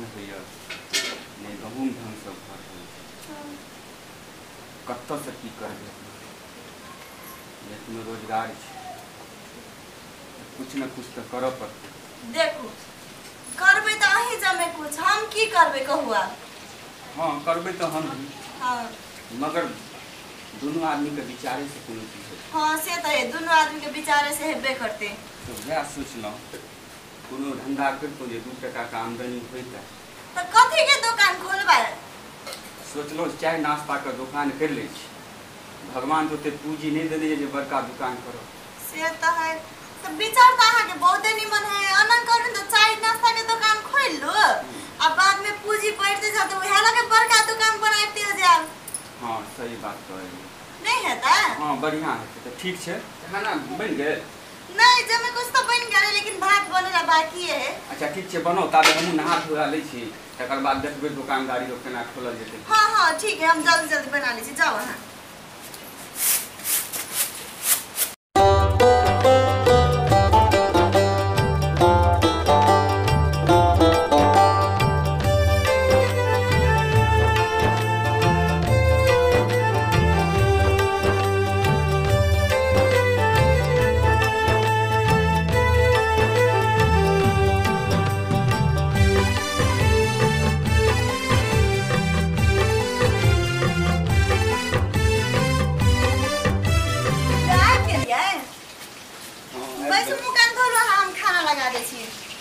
धान होइए नहि गहूँम ढङ्गसँ भऽ रहल छै। कतऽसँ की करबै? नहि कोनो रोजगार छै, किछु ने किछु तऽ करऽ पड़तै। देखू, करबै तऽ अहीं जमे कुछ, हम की करबै कहू आब? हँ, करबै तऽ हम भी। हाँ। मगर दुनू आदमीके विचारेसँ कोनो चीज होइ। हाँ, से तऽ है, दुनू आदमी के विचारे से हेबे करते। तऽ वएह सोचलहुँ, कोनो धन्धा करितहुँ जे 2 टकाके आमदनी होइतै। तऽ कथी के दोकान खोलबै? सोचलहुँ चाय नाश्ताके दोकान करि लै छी। भगवान तऽ ओतेक पूँजी नहि देने जे बड़का दोकान करब। से तऽ है, तऽ विचार तऽ अहाँके बहुते निमन है। एना करू तऽ चाय नाश्ता के दोकान खोलि लू आ बाद में पूंजी बढ़ते जाते उएह लगे बड़का दोकान बनाइते जायब। हाँ, सही बात कहलियै। नहीं हेतै? हाँ, बढ़िआँ हेतै। तऽ ठीक छै, खाना बनि गेल? नहीं, जमे कुछ तो बनि गेलै लेकिन भात बनेला बाकी है। अच्छा ठीक छै, बनाउ, ताबे हमहूँ नहा धोआ लै छी, तकर बाद देखबै दोकानदारी लोक केना खोलल जेतै। हाँ हाँ ठीक है, हम जल्दी जल्दी बना लै छी, जाउ अहाँ।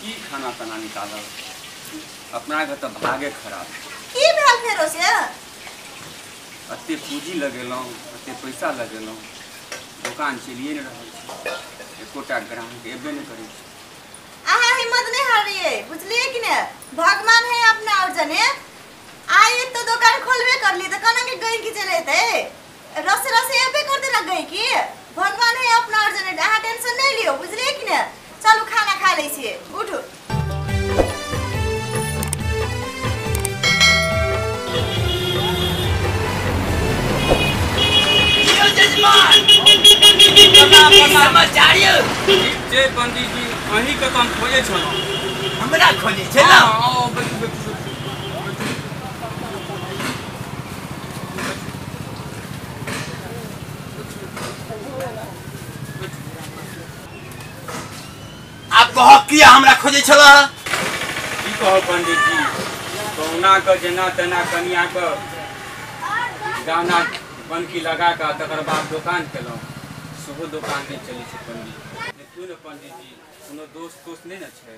की खाना ताना निकालब? अपना के तऽ भागे खराब। की भेल फेरो से? एते पूँजी लगेलहुँ, एते पैसा लगेलहुँ, दोकान चलिए नहि रहल छै, एकोटा ग्राहक एबे नहि करै छै। अहाँ हिम्मत नहीं हारिए, बुझलिए कि ने? भगवान है अपना और जने। आइ तो दोकान खोलबे करली तऽ केना के गई की चले एतै? रसे रसे एबे करते ना गई की। भगवान है अपना और जने, अहाँ टेंशन नहीं लियो, बुझलिए कि ने? चलू खाना खा लै छियै, उठू। समाचार यौ? जय पंडित जी, अहीं के तऽ हम खोजै छलहुँ। हमरा खोजै छलहुँ? हाँ, बैठू बैठू। आप कह किया हमरा खोजै छलह? की कहब पंडित जी, कहुना कऽ जेना तेना कनिया कऽ गाना बनकी लगा कऽ तकर बाद दोकान केलहुँ, सेहो दोकान नहि चलै छै पंडित। देखियौ ने पंडित जी, कोनो दोस्त तोस्त नहि ने छै?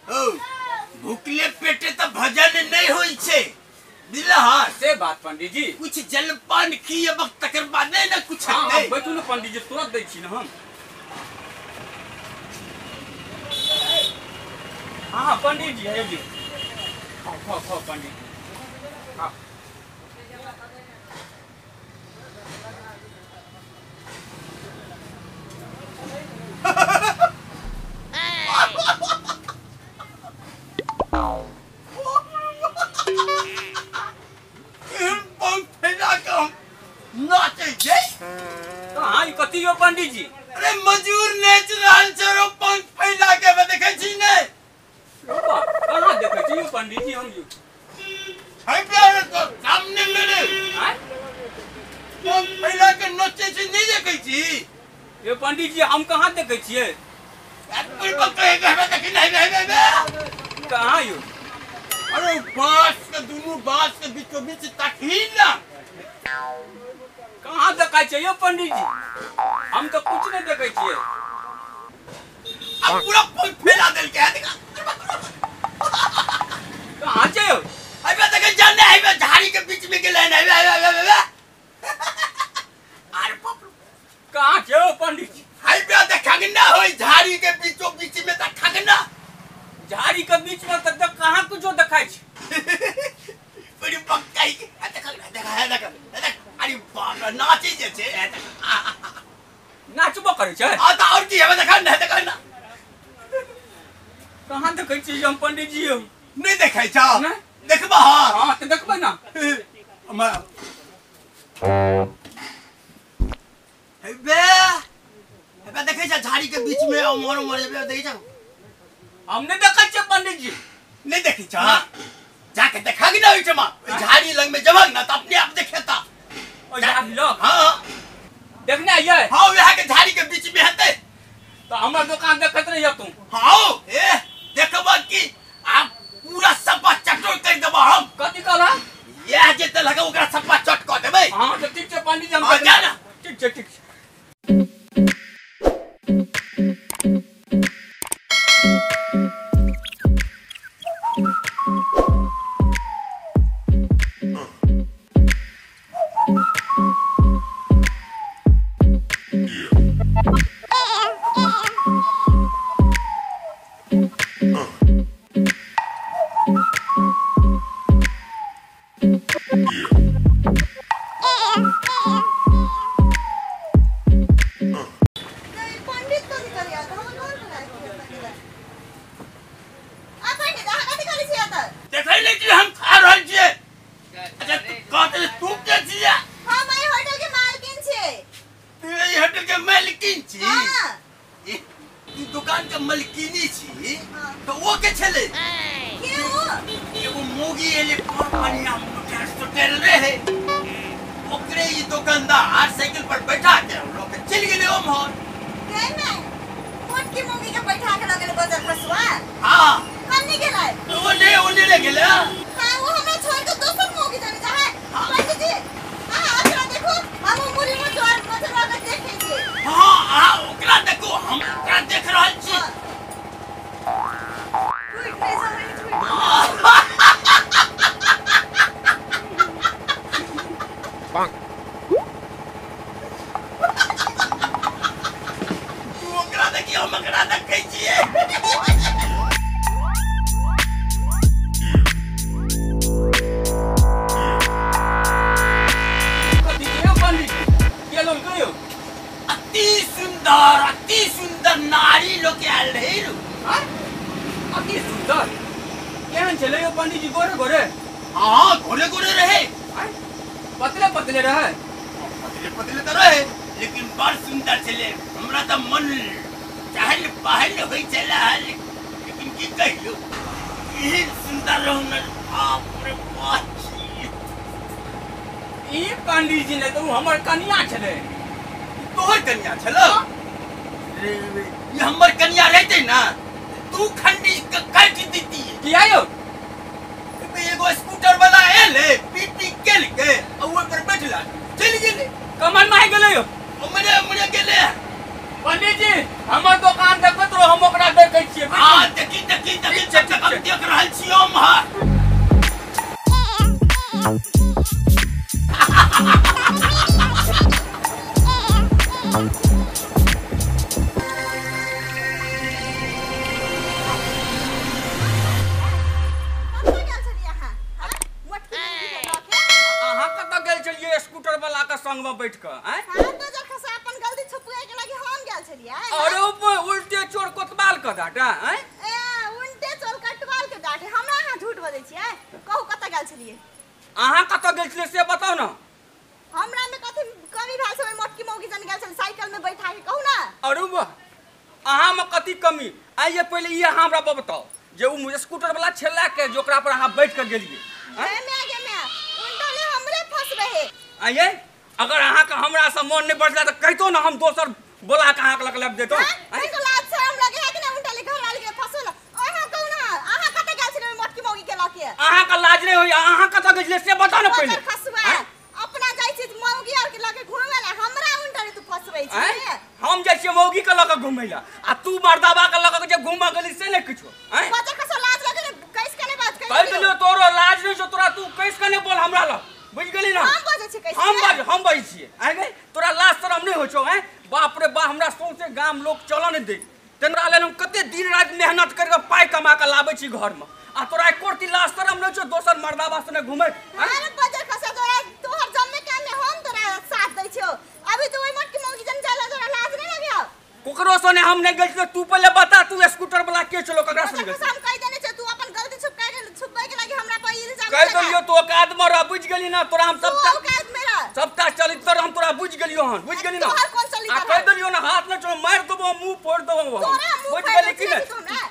ओ भूखले पेटे तऽ भजन नहि होइ छै, बुझलह? से बात पंडित जी। कुछ जलपान खियबक तकर बाद नहि ने कुछ हेतै। बैठू ने पंडित जी, तुरंत दै छी ने हम। हाँ पंडित जी, हे जी, खाओ खाओ खाओ पंडित जी, खाओ। कथी यौ पंडित जी? अरे मजूर नाच रहल छै, पंख फैला के देखै छी ने? कहाँ देखै छी यौ पंडित जी? हम सामने मेरे पंख फैला के नचै छै, नहि देखै छी यौ पंडित जी? हम कहाँ देखै छियै? कहाँ यौ? अरे बांस के दुनू बांस के बीचो बीच तकही ना। कहाँ देखै छै यौ पंडित जी? हम तऽ कुछ नहि देखै छियै। अब पूरा पंख फैला देलकै है, देखा। कहाँ छै यौ? अबे देखै जाने, अबे झाड़ी के बीच में गेलै ने, अबे अबे अबे। अरे बाप रे, कहाँ छै यौ पंडित जी? अबे देख खगना होय झाड़ी के बीचो बीच में, त खगना झाड़ी के बीच में त कहाँ कुछो देखाइ छै। बड़ी पक्काई के देख देख देख देख, अरे बाप रे, नाचै जे छै, नाचबो करै छै। हां त और की हेबे, देख ना देख ना। कहाँ देखै छी हम पंडित जी? हम नहीं देखै छौ? नहीं। देखबा? हाँ हाँ तऽ देखबै ना। हमरा हेबे हेबे देखै छ झाड़ी के बीच में उमर उमर हेबे देखै छ। हम नहीं देखै छियै पंडित जी। नहीं देखै छ? जाके देखा कि ना ओहिठमा झाड़ी लग में जबक ना त अपने आप देखेता। ओ झाड़ी लग? हां देखने आइए। हां वहां के झाड़ी के बीच में हेतै तो हमर दुकान देखैत रहिए तू। हां ए देखब कि आप पूरा सप्पा चटोर कर देब हम। कथि कहला? यह जे त लगा ओकरा सप्पा चट क देबै। हां त ठीक छै पंडित जी हम जा ना। ठीक छै ठीक छै।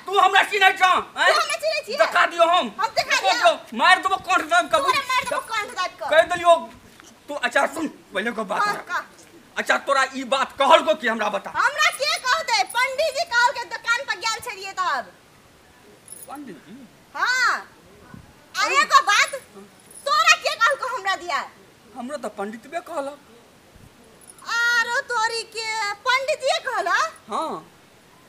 तू हमरा चिन्है छह? तू हमरा चिन्है छियै? देखा दियो हम। हम देखा दियो। मार देबो कंठ दाबि कऽ। तोरा मार देबो कंठ दाबि कऽ। कहि देलियो तू। अच्छा सुन पहिले के बात। हाँ, कह। अच्छा तोरा ई बात कहल को कि हमरा बता। हमरा के कहतै? पंडीजी कहल के दुकान पर गेल छलियै तब। पंडीजी? हाँ। आ एगो बात तोरा के कहल को हमरा दिया? हमरो तऽ पंडितबे कहलक। आरो तोरी के पंडितजी कहला? हाँ।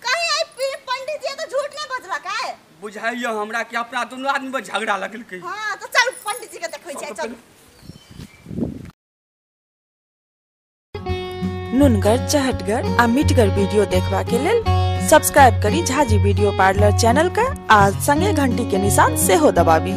कहीं आई पंडितजी तो झूठ नहीं बजलक है? बुझाइयो हमरा कि अपना दुनू आदमी में झगड़ा लगलकै। हाँ तो चल पंडितजी के देखै छै चल। नुनगर चहटगर आ मिठगर वीडियो देखबा के लेल सब्सक्राइब करी झाजी वीडियो पार्लर चैनल के आ संगे घंटी के निशान सेहो दबाबी।